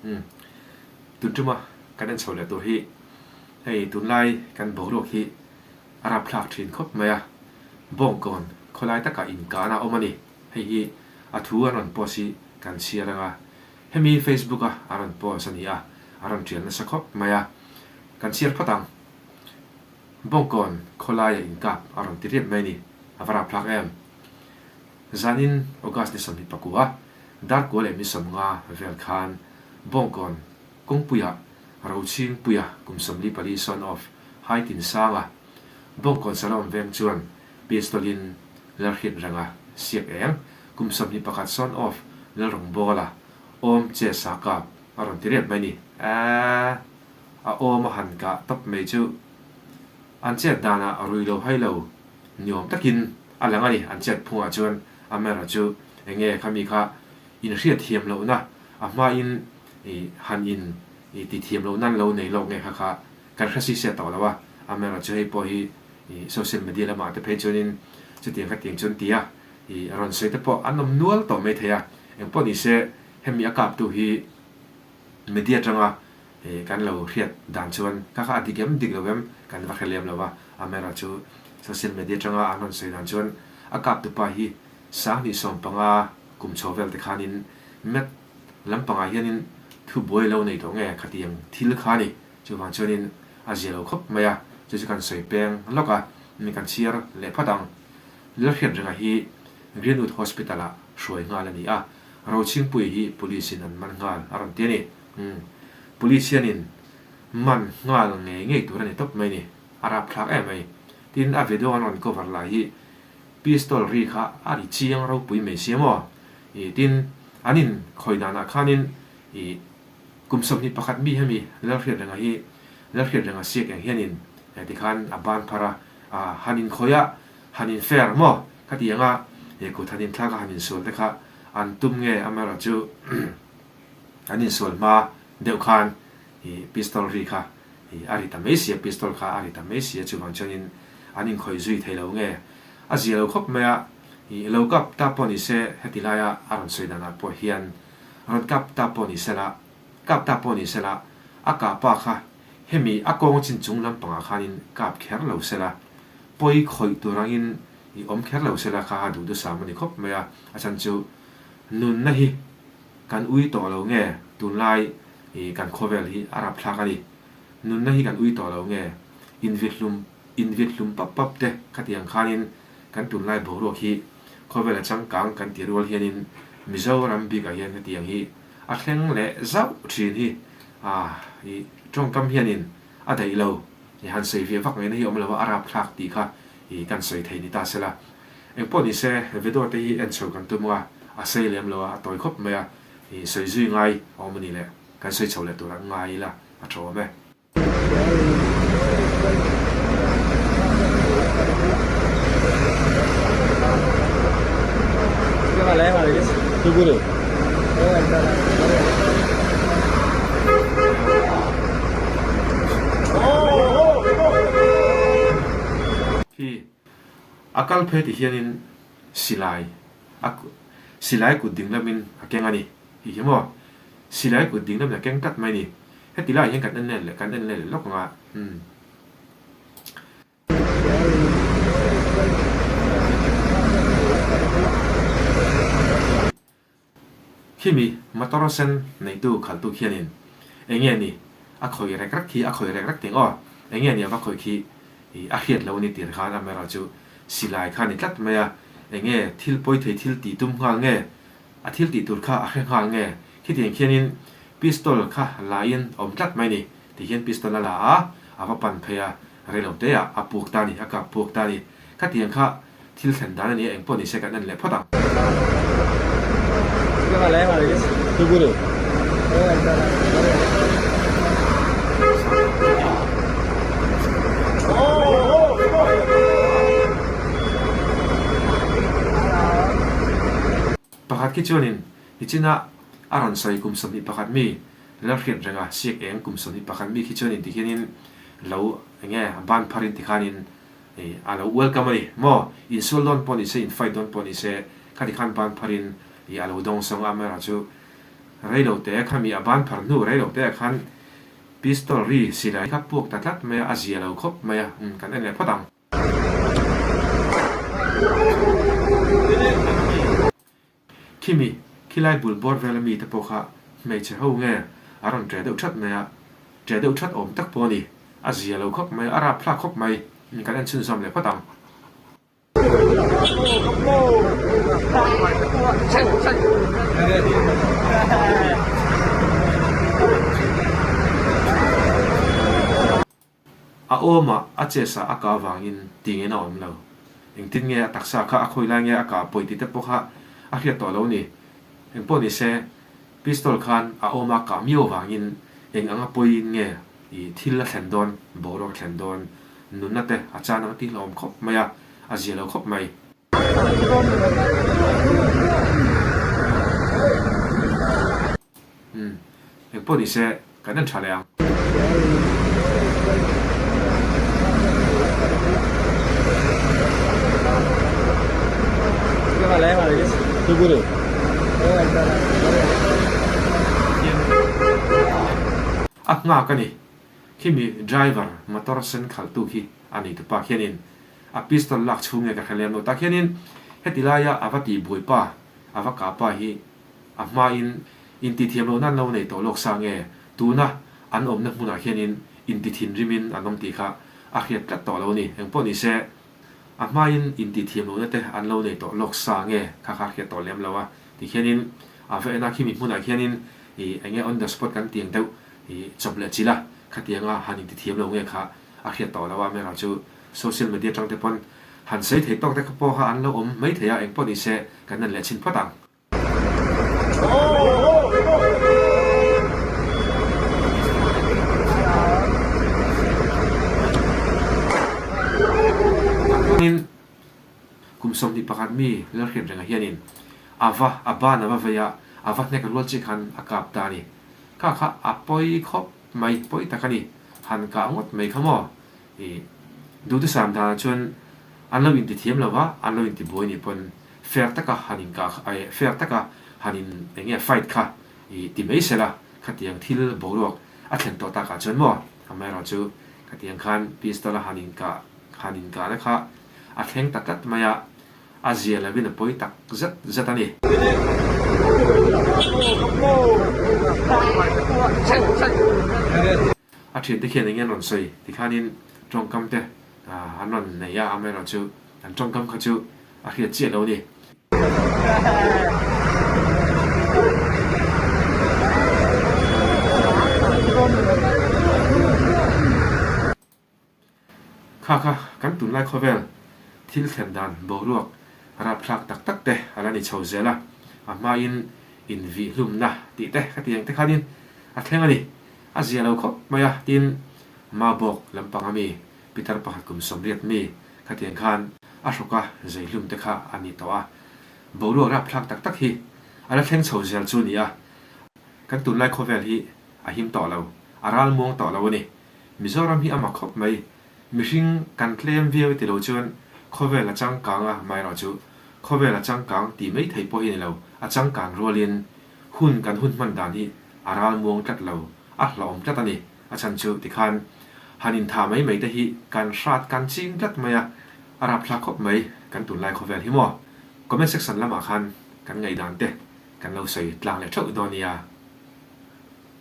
Umm tun tuma kan en chho leh tur hi hei tunlai kan boruak hi a rapthlak thin khawp mai a, Bawngkawn khawlai takah inkahna a awm a ni. Hei hi a thu an rawn post hi kan chhiar ang a, hemi Facebook a a rawn post a ni a, a rawn tial nasa khawp mai a, kan chhiar phawt ang. Bawngkawn khawlaia inkap a rawn ti riat mai a ni, a va rapthlak em. Zanin August ni 29, Darkua leh mi 50 vel khan Bawngkawn kawngpuiah Rochhingpuia kum 44 son of Haitinsanga Bawngkawn Salawm veng chuan pistol-in Lalhriat renga siak eng kum 21 son of Lalrawngbawla awm che sa kap a rawn ti riat mai ni. Aa a awm a han kah tawp mai chu an chet danah rui lo hai lo Niawm takin a lang a ni, an chet phungah chuan amaherawhchu chu eng nge kha mi kha inhriat thiam lohna a hmain i han in i ti thiam lohna an lo nei lawk nge kha kha kan hre si se tawh lo a, amaherawhchu chu hei pawh hi i social media lamah te phei chuanin chutiang khatiang chuan tia i rawn sawi te pawh an awm nual tawh mai thei a, engpawh ni se hemi a kaptu hi Media atanga kan lo hriat dan chuan kha kha a dik em dik lo em kan va hre lem lo a, amaherawhchu social media atanga an rawn sawi dan chuan a kap tupa hi 2015 kum chho vel te khanin met lampangah hianin thu buai lo nei tawh nge khatiang thil kha a ni. Chuvang chuanin a zia lo khawp mai a, chu chu kan sawi peng lawk a, mi kan chhiar leh phawt ang. Lalhriatrenga hi Greenwood Hospital-ah hruai nghal a ni a, Rochhingpui hi Police in an man nghal a rawn ti a ni. Umm, Police hianin man nghal ngei ngei tur a ni tawp mai ni, a rapthlak em mai. Tin, a video an rawn cover lai hi pistol ri kha a ri chiang ropui mai sia maw? Ih, tin, an in khawi danah khanin ih kum 21 mi hemi Lalhriatrenga hi Lalhriatrenga siak eng hianin tikhan a ban phar a, a han inkhawi a, han in fair maw? Khatiang a he kut han inthlak a han insual te kha an tum nge amaherawhchu an insual hma deuh khan i pistol ri kha i a ri ta mai sia, pistol kha a ri ta mai sia chuvang chuanin an inkhawih zui thei lo nge a zia lo khawp mai a, i lo kap ta pawh ni se heti laia a rawn sawi danah pawh hian rawn kap ta pawh ni sela kap ta pawh ni sela a kah pa kha hemi a kawng chin chung lampangah khanin kap kher lo sela pawi khawih tur angin I awm kher lo sela kha a duh dusam a ni khawp mai a, a chhan chu nunna hi kan ui tawh lo nge tunlai i kan khawvel hi a rapthlak a ni. Nunna hi kan ui tawh lo nge invihlum invihlum pap pap te khatiang khanin kan tunlai boruak hi khawvel a changkang kan ti rual hianin Mizoram bikah hian hetiang hi a thleng leh zauh thin hi a i tawngkam hianin a daih lo i han sawi ve vak ngaihna hi a awm lo a, a rapthlak tih kha i kan sawi thei ni ta sela. Engpawh ni se, video te hi en chho kan tum a, a sei lem lo a, a tawi khawp mai a, i sawi zui ngai a awm a ni le, kan sawi chho leh tur a ngai ila a tha awm e. Hi a kal phei ti hianin silai a silai kut ding lamin a keng a ni. Hi hi maw silai kut ding lamin a keng tlat mai a ni. Heti laiah hian kan en leh kan en leh lawk ang a umm. Khimi motor sen neitu khaltu khianin eng nge ni a khawih rek rek khi a khawih rek rek ting aw, eng nge ni a va khawih khi i a hriat lo a ni tir khan amaherawhchu silai kha a ni tlat mai a, eng nge thil pawi thei thil tih tum nghal nge a thil tih tur kha a hre nghal nge khitiang khianin pistol kha la in awm tlat mai ni ti hian pistol a la a, a va pan phei a reilo te ah a puk ta a ni a kap puk ta a ni khatiang kha Thil thlen dan a nia engpawh ni se kan en leh phawt ang. Pakhat khi chuanin nichina a rawn sawi kum 21 mi Lalhriat renga siak eng kum 21 mi khi chuanin tikhianin lo enge ban pharin tikhanin Hei a lo welcome a ni maw? Insual dawn pawh ni se, in fight dawn pawh ni se, khati khan ban pharin ih a lo dawng sawng a, amaherawhchu chu Reilote khami a ban phar hnu reilote ah khan pistol ri silai kha puak ta tlat mai a, a zia lo khawp mai a, umm kan en leh phawt ang. Khimi, khilai bul bawr vela mite pawh kha hmeichhe ho nge a rawn ṭe deuh ṭhat mai a, ṭe deuh ṭhat awm tak pawh a ni. A zia lo khawp mai, a rap thlak khawp mai, kan en chhunzawm leh phawt ang. A awmah a chest ah a kah avangin tingin a awm lo. Engtin nge a taksa kha a khawi lai nge a kah pawi tih te pawh kha a hriat tawh lo ni. Engpawh ni se, pistol khan a awma a kah miau avangin eng anga pawiin nge i thil a thlen dawn, boruak a thlen dawn, nunna te a chan ang tih hlauhawm khawp mai a, a zia lo khawp mai. Umm, engpawh ni se, kan en tha leh ang. A nghak a ni. Khimi driver motor sen khalhtu khi a nei tupa khianin a pistol lak chhung nge ka hre lem lo tak hianin heti laia a va tih buai pa, a va kah pa hi a hmain intithiam lohna an lo nei tawh lawk sa nge tuna an awmna hmunah hianin intithinrimin an awm tih kha a hriat tlat tawh lo a ni. Engpawh ni se a hmain intithiam lohna te an lo nei tawh lawk sa nge kha kha a hriat tawh lem lo a ti khianin a va en a khimi hmunah khianin ih enge on the spot kan tiang deuh ih chawp leh chilh a khatianga han intithiam lo nge kha a hriat tawh lo a amaherawh chu social media atang te pawn han sawi thei tawk te kha pawh kha an lo awm mai thei a engpawh ni se kan en leh chhin phawt ang. Kum 21 mi Lalhriat renga hianin a va a ban a va vei a, a va hnek rual chiah khan a kap ta a ni. Kha kha a pawi khawp mai, pawi tak a ni. Han kah ngawt mai kha maw? I duhthusam danah chuan an lo intithiam lo va, an lo intibuai nih pawn fair taka han inkah kha eh fair taka han in eng nge fight kha i ti mai sela khatiang thil boruak a thlen tawh takah chuan maw? Amaherawh chu khatiang khan pistol a han inkah han inkahna kha a thleng ta tlat mai a, a zia lovin a pawi tak zet zet a ni. A thiante khian eng nge an rawn sawi tikhanin tawngkam te an rawn nei a, amaherawhchu an tawngkam kha chu a hriat chiah lo a ni. Kha kha kan tunlai khawvel thil thlen dan boruak rapthlak tak tak te a la ni chho zel a, a hmain invihhlumna tih te khatiang te khanin a thleng a ni. A zia lo khawp mai a, tin Mabawk lampang ami Peter pakhat kum 80 mi khatiang khan a hrawka zeihlum te kha a ni tawh a. Boruak rapthlak tak tak hi a la thleng chho zel chu a ni a, kan tunlai khawvel hi a him tawh lo, a ralmuang tawh lo a ni. Mizoram hi a mak khawp mai. Mihring kan tlem viau ti lo chuan khawvel a changkang a, amaherawhchu khawvel a changkang tih mai theih pawh hi a ni lo, a changkan rualin hun kan hun hman dan hi a ralmuang tlat lo, a hlauhawm tlat a ni. A chhan chu tikhan han intha mai mai te hi kan hrat kan ching tlat mai a, a rapthlak khawp mai kan tunlai khawvel hi maw? Comment section lamah khan kan ngaihdan te kan lo sawi tlang leh theuh dawn nia.